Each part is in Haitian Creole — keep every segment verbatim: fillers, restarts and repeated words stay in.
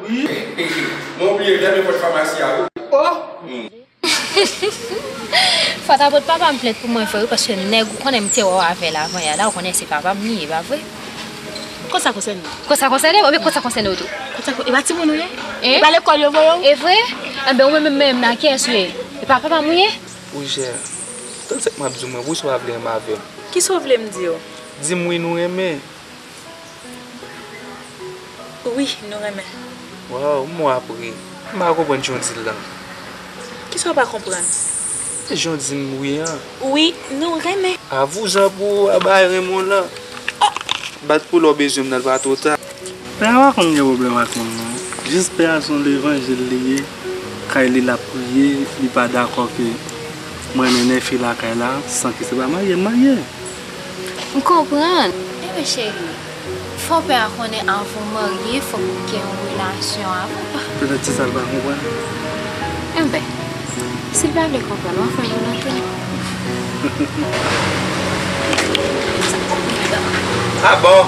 Wi. Mwen bliye lè men pòt famasi a wi. Oh. Fò ta pot papa m plent pou mwen vre wi, paske nèg ou konnen m te wè w avè l avan yè la, ou konnen se papa m li ye, pa vre? Kòsa konsène w? Kòsa konsène w? Ebyen kòsa konsène w tou? Kòsa ko- e pa timoun ou ye? E pa lekòl yo voye w? E vre? Enben ou menm menm nan kiyès ou ye? E pa papa m ou ye? Wi chè, tann sa k m ap di w mwen, poukisa w pa vle renmen avè m? Kisa w vle m di w? Di m wi nou renmen. Wi, nou renmen. Waw, m wè apre. M pa konprann jan w di l lan. Kisa w pa konprann? Jan w di m wi an. Wi, nou renmen. A vouzan pou ou a bay renmen w lan. Bat pou lè w bezwen m nan, l pa twò ta. Pè a pa konn gen pwoblèm ak moun non. Jis pè a se yon levanjil li ye. Kay li l ap priye, li pa dakò ke mwen mennen fi lakay la san ke se pa marye m marye. M konprann. Enben cheri, fò pè a konnen avan w marye, fòk ou gen yon relasyon avan. Petèt se sa l pa konprann. Enben, si l pa vle konprann, w a fè yon lòt wi. Ah bon?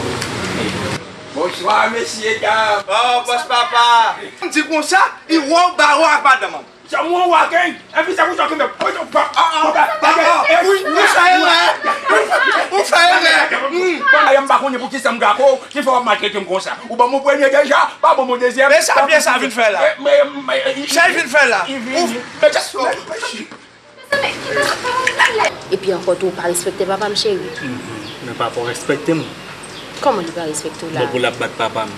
Bonswa mesye dam. Oh, bòs papa. M di konsa, li wè w bare w ak madanm an. Sa mwen w a gen, epi sa pou sa kenbe. Ou fè erè. Ou fè erè. Bon, m pa konnen pou kisa m gapo, ki fè w ap maltrete m konsa. Ou ban m yon premye deja, pa ban m yon dezyèm. Men sa pye sa vin fè la? Sa l vin fè la? Ou fè. Epi ankò tou, ou pa respekte papa m, cheri. Mhm. Men papa w respekte m. Kòman li pa respekte w la? Bon, pou l ap bat papa m.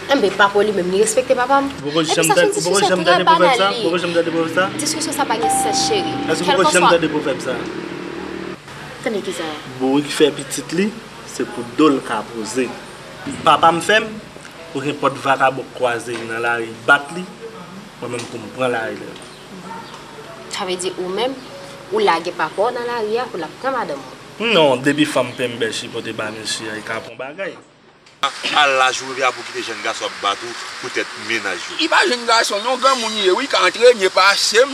Enben, papa w li menm, li respekte papa m? Ou poko janm tande pwovèb sa? Ou poko janm tande pwovèb sa? Diskisyon sa pa gen sans, cheri. Èske ou poko janm tande pwovèb sa? Tande kisa? Bourik fè pitit li, se pou do l ka poze. Papa m fè m, pou nenpòt vakabon k kwaze l nan lari, bat li, mwen menm pou m pran lari l. Sa vle di ou menm, ou lage papa w nan lari a pou l ap pran madanm ou? Non, depi fanm penbèch li pote ba mesye a, li ka pran bagay. A laj ou rive a pou kite jèn gason ap bat ou poutèt mennaj yo? Li pa jèn gason non, granmoun li ye wi, li ka antrene pase m.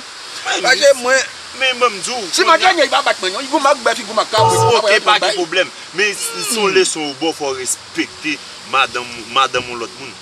Pase mwen. Men ban m di w, si m antrene, li pa bat mwen non, li goumen ak bèf, li goumen ak kabrit. Oke, pa gen pwoblèm. Men s- s- se yon leson ou ba w, fò w respekte madanm, madanm yon lòt moun.